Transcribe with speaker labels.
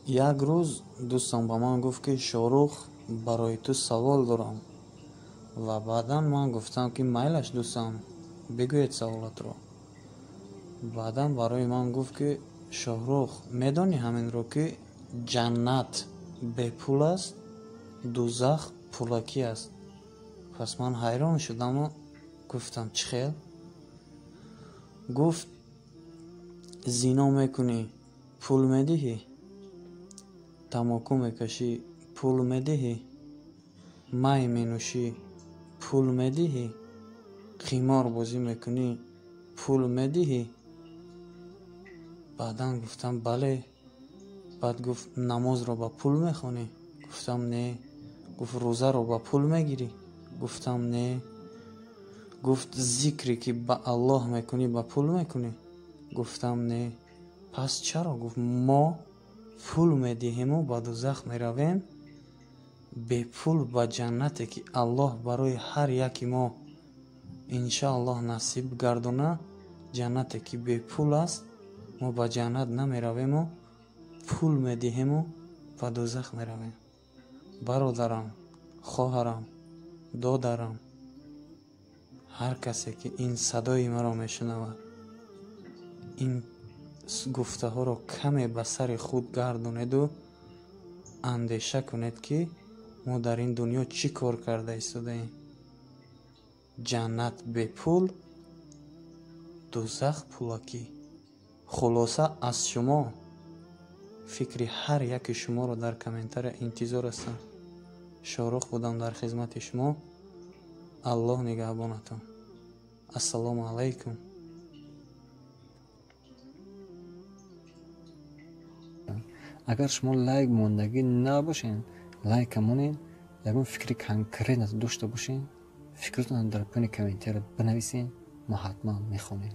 Speaker 1: Як рӯз дӯстам ба ман гуфт, ки Шоҳрух, барои ту савол дорам. Ва баъдан ман гуфтам, ки майлаш, дӯстам, бигӯед саволатро. Баъдан барои ман гуфт, ки Шоҳрух, медонӣ ҳаминро, ки ҷаннат бепул аст, дӯзах пулакӣ аст. Пас ман ҳайрон шудаму гуфтам, чӣ хел? Гуфт, зино мекунӣ, пул медиҳӣ, тамоку мекашӣ, пул медиҳӣ, май менӯшӣ, пул медиҳӣ, қимор бозӣ мекунӣ, пул медиҳӣ. Баъдан гуфтам, бале. Баъд гуфт, намозро ба пул мехонӣ? Гуфтам, не. Гуфт, рӯзаро ба пул мегирӣ? Гуфтам, не. Гуфт, зикре ки ба Аллоҳ мекунӣ, ба пул мекунӣ? Гуфтам, не. Пас чаро? Гуфт, мо пул медиҳему ба дӯзах меравем, бепул ба ҷаннате ки Аллоҳ барои ҳар яки мо иншааллоҳ насиб гардона, ҷаннате ки бепул аст, мо ба ҷаннат намеравему пул медиҳему ба дӯзах меравем. Бародарам, хоҳарам, додарам, ҳар касе ки ин садои маро мешунавад, ин гуфтаҳоро каме ба сари худ гардонеду андеша кунед, ки мо дар ин дунё чӣ кор карда истодаем. Ҷаннат бепул, дӯзах пулакӣ. Хулоса, аз шумо фикри ҳар яки шуморо дар комментария интизор ҳастам. Шоҳрух будам дар хизмати шумо. Аллоҳ нигаҳбонатон. Ассалому алайкум.
Speaker 2: Агар шумо лайк мондагӣ набошед, лайка монед, ягон фикри конкретно дошта бошед, фикротонро дар поёни комментария бинависед, мо ҳатман мехонем.